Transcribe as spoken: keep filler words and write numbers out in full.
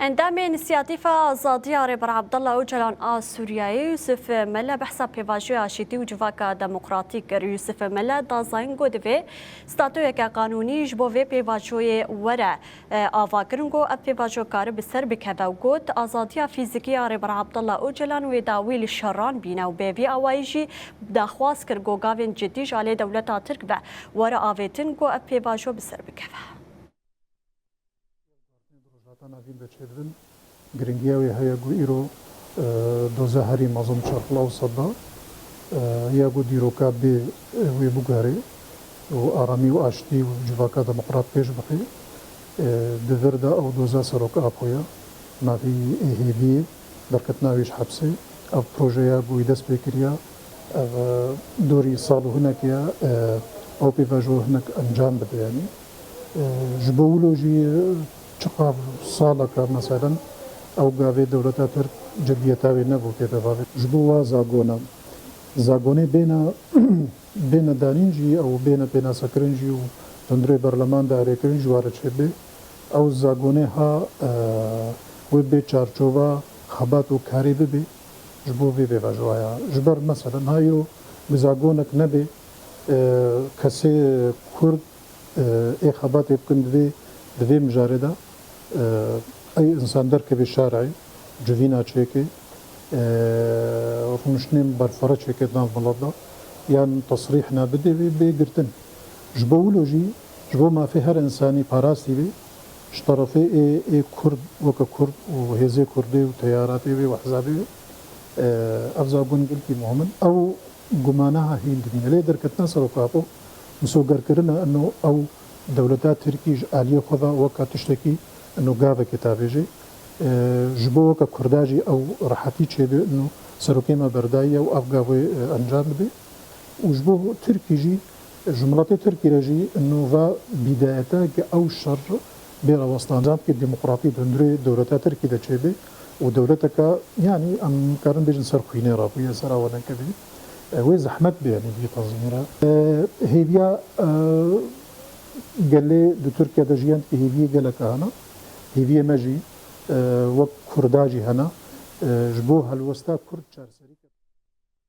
Endamê Însiyatîfa Azadiya Rêber Abdullah Ocalan a Sûriyeyê Yusuf Mele behsa pêvajoya aşîtî û civaka demokratîk kir. Yusuf Mele da zanîn ku divê statutoyeke qanûnî ji bo vê pêvajoyê were, e, avakirin ku ev pêvajo kare bi ser bikeve û got, azadiya fîzîkî ya Rêber Abdullah Ocalan wê dawî li şeran bîne û bi vî awayî jî daxwaz kir ku gavên cidî ji alê dewleta Tirk ve were avêtin ku ev pêvajo bi ser bikeve. Rojhilata Navîn ve çêdibin, giringiya wê heye ku îro, e, doza herî mezin çarpil ew sed da, e, ya ku dîroka bê, e, wê biguherê û aramî û aştî û civaka demokrat pêş bixê. E, di vir de ew doza Serok Apo ye, navî ê hêviyê, derketina wî ji hepsê. Ev projeya ku wî dest pê kiriya, ev, e, dorî sal û hinek ye, e, ew pêvajo hinek encam bide, yanî. E, ji bo wilo jî, e, çiqas saleke, meselen, ew gavê dewleta Tirk ciddiyeta wê nebû, tê de bavê. Ji bo wa zagona, zagonê bêne, bêne danîn jî, ew bêne pênasekirin jî û hundirê berleman de erêkirin jî ware çêbê. Ew zagonê ha, e, wê bê çarçova xebat û karê bibê ji bo vê pêvajoya. Ji ber, meselen, ha îro bi zagonek nebê, e, kesê Kurd, e, ê xebatê bikin di vê, di vê mijarê de, e, ey însan derkevê şarê, civîna çêkê, e, rûniştinên berfere çêkê di nav milet de, yan tesrîh nebidê wê bê girtin. Ji bo wilo jî, ji bo mafê her însanî parastî bê, ji terefê ê, ê Kurd, weke Kurd û hêzê Kurdê û teyaratê wê û hezabê wê, e, ev zagon gelkî muhim in. Ew gumana ha hîn dibîne. Lê derketina Serok Apo misogerkirin e, ino ew dewleta Tirkî ji aliyê xwe ve weke tiştekî, ino gavekê tavêjê. E, ji bo weke Kurda jî ew rehetî çêbe, ino serokê me berdayî ye û ev gav wê, e, encam bide. Û ji bo Tirkî jî, ji miletê Tirkî re jî, ino va bîdayete ki ew şer bê rawestan. Candkî demokratî di hundirê dewleta Tirkî de çêbe û dewleteke, yanî em karin bêjin ser xwînê rabûye, ser aweneke bî. E, wê zehmet bê, yanî, vî tenzîmî re. E, hêviya, e, gelê di Tirkiye de jiyan dike, hêviyê geleke hene. Hêviyê me jî, e, wek Kurda jî hene. E, ji bo helwesta Kurd çareserî